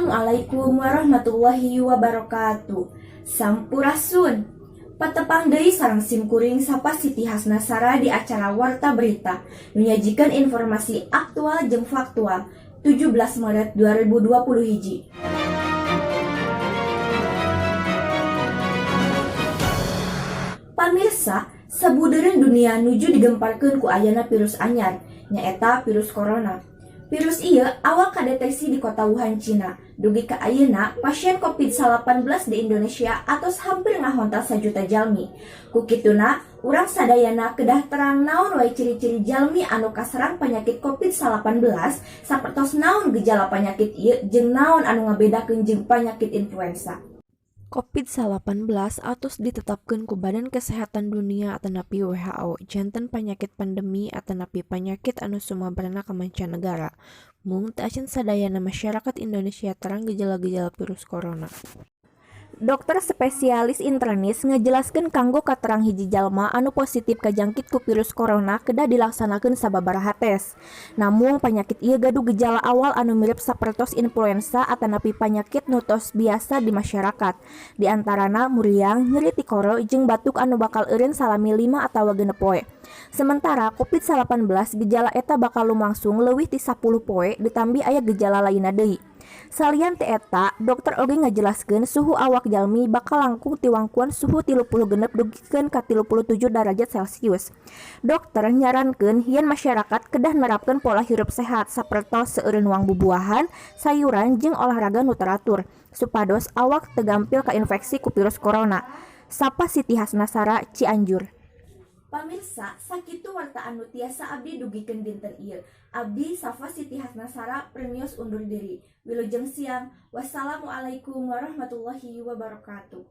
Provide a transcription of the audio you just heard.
Assalamualaikum warahmatullahi wabarakatuh. Sampurasun. Patepang deui sareng simkuring Sapa Siti Hasnasara di acara Warta Berita, menyajikan informasi aktual jeung faktual 17 Maret 2020 hiji. Pamirsa, sabudeureun dunia nuju digemparkeun ku ayana virus anyar, nyaeta virus corona. Virus ieu awal kadeteksi di kota Wuhan, Cina. Dugi ka ayeuna, pasien COVID-19 di Indonesia atos hampir ngahontal 1 juta jalmi. Ku kituna, urang sadayana kedah terang naon wae ciri-ciri jalmi anu kaserang penyakit COVID-19, sapertos naon gejala penyakit ieu jeung naon anu ngabedakeun jeung penyakit influenza. COVID-19 atos ditetapkeun ku Badan Kesehatan Dunia atanapi WHO janten panyakit pandemi atanapi panyakit anu sumebarna ka mancanegara. Mung teu acan sadayana masyarakat Indonesia terang gejala-gejala virus corona. Dokter spesialis internis ngajelaskeun kanggo katerang hiji jalma anu positif kajangkit ku virus corona kedah dilaksanakeun sababaraha tes. Namung panyakit ieu gaduh gejala awal anu mirip sapertos influenza atanapi panyakit nu tos biasa di masyarakat. Di antarana muriang, nyeri tikoro, jeung batuk anu bakal eureun salami 5 atawa 6 poe. Sementara COVID-19 gejala eta bakal lumangsung leuwih ti 10 poe, ditambih aya gejala lainna deui. Salian ti eta, dokter oge ngajelaskeun suhu awak jalmi bakal langkung ti wangkuan suhu 36 dugikeun ka 37 derajat Celcius. Dokter nyarankeun yen masyarakat kedah nerapkeun pola hirup sehat sapertos seueur nuang bubuahan, sayuran jeung olahraga nu teratur supados awak teu gampil kainfeksi ku virus corona. Sapa Siti Hasnasara, Cianjur. Pamirsa, sakitu warta anu tiasa abdi dugikeun dinten ieu. Abdi Safa Siti Hasnasara permios undur diri. Wilujeng siang. Wassalamualaikum warahmatullahi wabarakatuh.